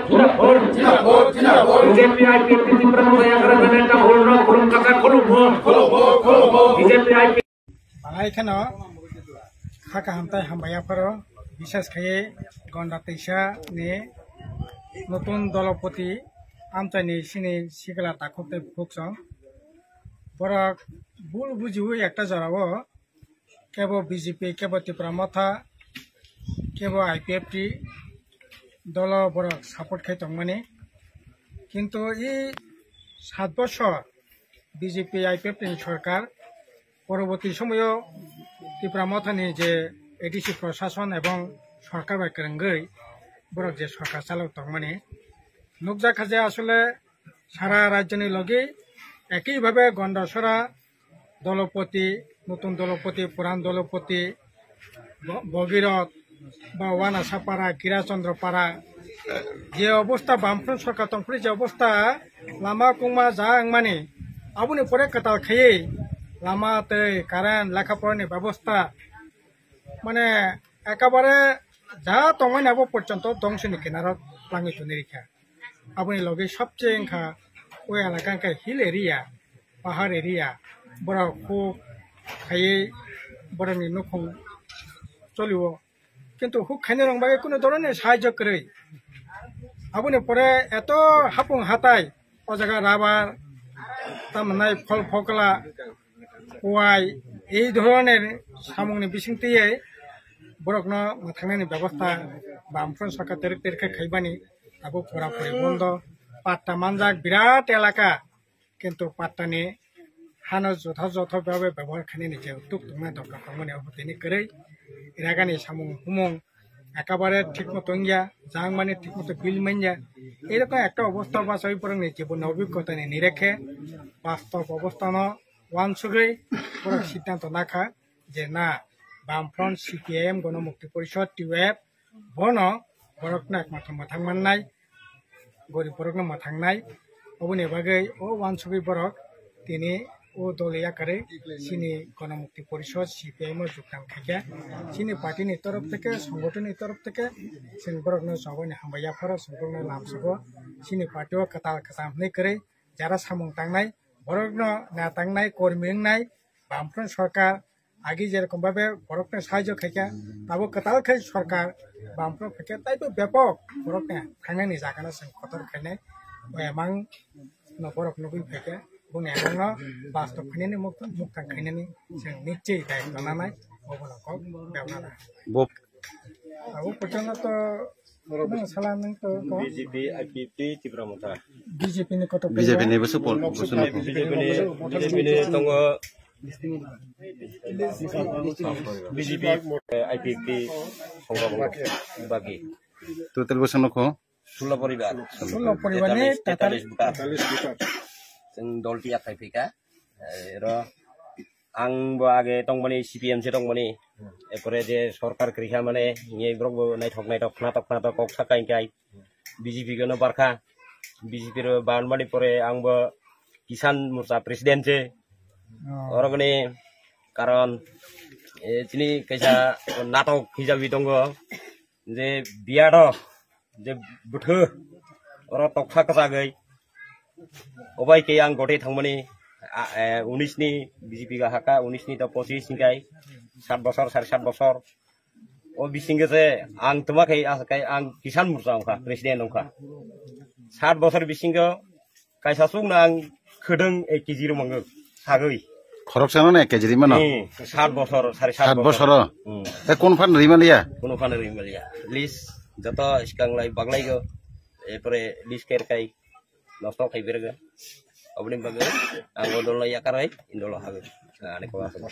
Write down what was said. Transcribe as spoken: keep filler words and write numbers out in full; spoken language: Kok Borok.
Jindabad, jindabad, jindabad. B J P I P F T Tipra Motha yakarwi neta hol no khulum kaka khulum ho. B J P I P Bangai kheno kha kaham tai hambai yapharo, bisas khaiwi Gonda Teisa ni nutun dolopoti amchaini sini sikla takhuk tei bukhuk song. Borok bul bujiwi ekta jorao kebo B J P, kebo Tipra Motha, kebo I P F T dolo borok support khai tongmani. Kintu i sat bosor B J P I P F T ni sorkar, poroboti somoyo Tipra Motha ni je A D C prosason ebong sorkar bai kwrwngwi borok je sorkar chalok tongmani, nukjakha je asole sara rajyoni logi ekibhabe Gondasora dolopoti, nutun dolopoti, puran dolopoti, Bo-, Bogirot, ba Wanasapara, Kirachandra Para, je obostha Bamfront sorkar tongphuru je obostha, lama kungma ja wngmani, aboni pore kwtal khaiwi lama tei current, lekha porani bebostha, mane ekabare ja tongmani abo porjonto dongsoni kinaro langwi tongwi rikha. Aboni logi sobse wngkha o elaka wngkha hill area, pahar area, borok huk khaiwi borokni nukhung cholio. Kintu huk khainai rok bagwi kunu dhoroner sahajyo kwrwi. Aboni pore eto hapung hatai, o jaga rabar, tamnai phol phokla, kuai, ei dhoroner samungni bisingtwi borokno mwthangnani bebostha Bamfront sorkar terek terek khe khaibani abo pura puri bondo. Patta manjak birat elaka, kintu pattani hano jotha jotha bhabe bebohar khainani je tuk tongna dorkar tongmani abo tini kwrwi. Eragani samung humung ekabare thik moto wngya, jang mani thik moto bill manya. Erokom ekta obostha bachai borokni jibon obhiggota ni nirekhe bastob obostha no uansugwi borok siddhanto nakha je na, Bamfront, C P I M, Gono Mukti Porishod, T U F, bono borokno ekmatro mwthang mannai, gorib borokno mwthangnai. Oboni bagwi o uansugwi borok tini o dol yakarwi chini Gono Mukti Porishod, C P I M o jogdan khaikha. Chini party ni torof theke, songothon ni torof theke chwng borokno joboni hambai yapharo, chwng borokno lamsogo. Chini party o kwtal kwcham hwnwi kwrwi jara samung tangnai, borokno na tangnai, kormi wngnai, Bamfront sorkar agi jerokom bhabe borokno sahajyo khaikha, tabuk kwtal khai sorkar Bamfront phaikha, taibo bepok borokni thangnani jagano chwng kotor khainai, emang no borok nugwi phaikha, boni emangno bastob khainani muk-, muktang khainani chwng nichei daitw nanai, obono kok bebnana. Bo Abo porjonto to nwng sala nwng to ko B J P, I P F T, Tipra Motha. B J P ni koto B J P ni busu pol, busu no. B J P ni, B J P ni tongo B J P, eh, I P F T, Songkha Bagi. Total busu no ko? Sullo poribar. Sullo poribar ni tetalis, tetalis voter. Chwng dol tiya khai phika. Eh, ro ang bo age tongmani C P M se tongmani. Epore je sorkar krikha mane, ngi borok bo naithok naithok khnatok khnatok kok sakai kai. B J P gono barkha. B J P ro banmani pore ang bo Kisan Morcha president se. Oh. Orogni karon, eh, chini kaisa natok hijabi tongo. Je biado je bwthw oro toksa kwchagwi obai khe ang gotwi thangmani, a, e, unis ni B J P ga haka, unis ni to pochis ni kai sat bosor, sare sat bosor. O bisingo se ang tuma khai, a, khai ang Kisan Morcha wngkha, president wngkha. Sat bosor bisingo kaisa chukno ang khwdwng ek kg rwmangw sagwi. Khoroksano na ek kg rimano? Hmm, sat bosor, sare sat bosor. Sat bosor? Hmm. E, kun phan rimaliya? Kunu phan rimaliya. List joto swkang lai baglaigo. Epore list ker kai nosto khai berga. Oboni bagwi ang odol lai yakarwi indolo hagwi. Ani ko asal.